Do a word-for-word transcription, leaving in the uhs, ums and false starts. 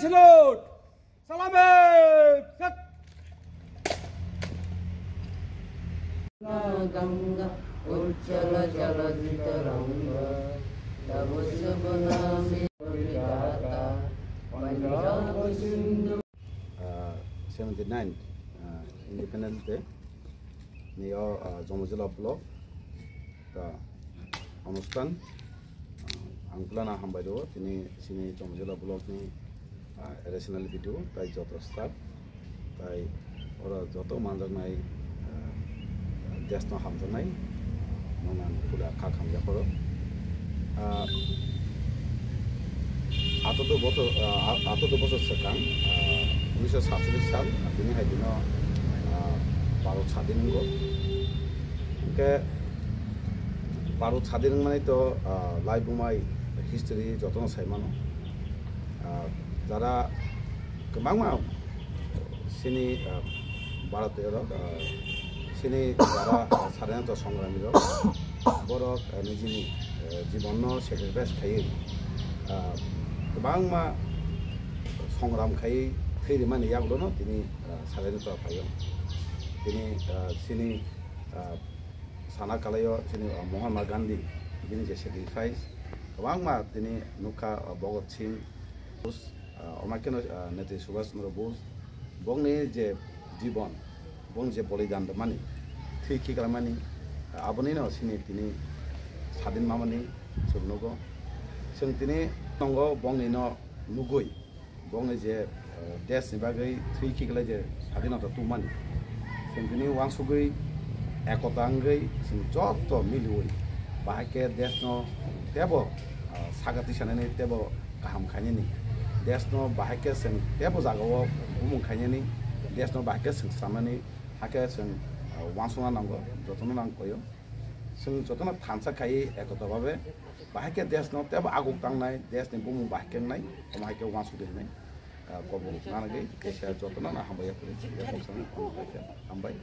Salute! Salame! Set! Ganga Ujjala Jalajitaranga, Tava Shubh Name Parijata, Punjab Sindhu. Ah, seventy nine, ah, Independence Day ni o, ah, Jomojila block ta onusthan, ah, ang pulana hambai rwo tini chini Jomojila block ni, ah, additional video tai joto staff tai oro joto manjaknai, ah, desno hamjaknai, nono ang pura kha khamjak oro. Ah, ato to boto, ah, ato to boto swkang, ah, unisho satcholish sal, ah, tini hai dino, ah, Bharat sadin wngkha. Hwnkhe Bharat sadin wngmani to, ah, lai bumai history jotono sai mano. Ah, jara kwbangma chini, ah, Bharat rok, ah, chini jara, ah, sadinota songrami rok, borok, ah, nijini, ah, jibon no sacrifice khaiwi, ah, kwbangma songram khaiwi thwi rimani yagulo no tini, ah, sadinota phaio. Tini, ah, chini, ah, sana kalaio chini, ah, Mahatma Gandhi, bini je sacrifice kwbangma tini nukha, ah, Bhagat Singh, ah, omo kheno, ah, Netaji Subhash Chandra Bose, bongni je jibon, bong je bolidan rwmani, thwi khiklaimani, ah, abonino chini tini sadin mamani chwng nugo. Chwng tini tongo bongni no nugwi, bongni je, ah, desh ni bagwi thwi khiklai je sadinota tubumani. Chwng tini uansugwi ekota wngwi chwng joto miliwi bahai khe desh no tebo, ah, saga tisanani tebo kaham khainani, desh no bahai khe chwng tebo jagao bumung khainani, desh no bahai khe chwng swnamnani hakhe chwng, ah, uansukna nango, jotono nang koyo. Chwng jotono thansa khaiwi ekota babe bahai khe desh no tebo aguk tangnai, desh ni bumung bahai khe wngnai, omo hai khe uansuk rinai, ah, kobok nanagwi, teisa jotono no hambai yapri, yapri swngo, omo hai khe hambai.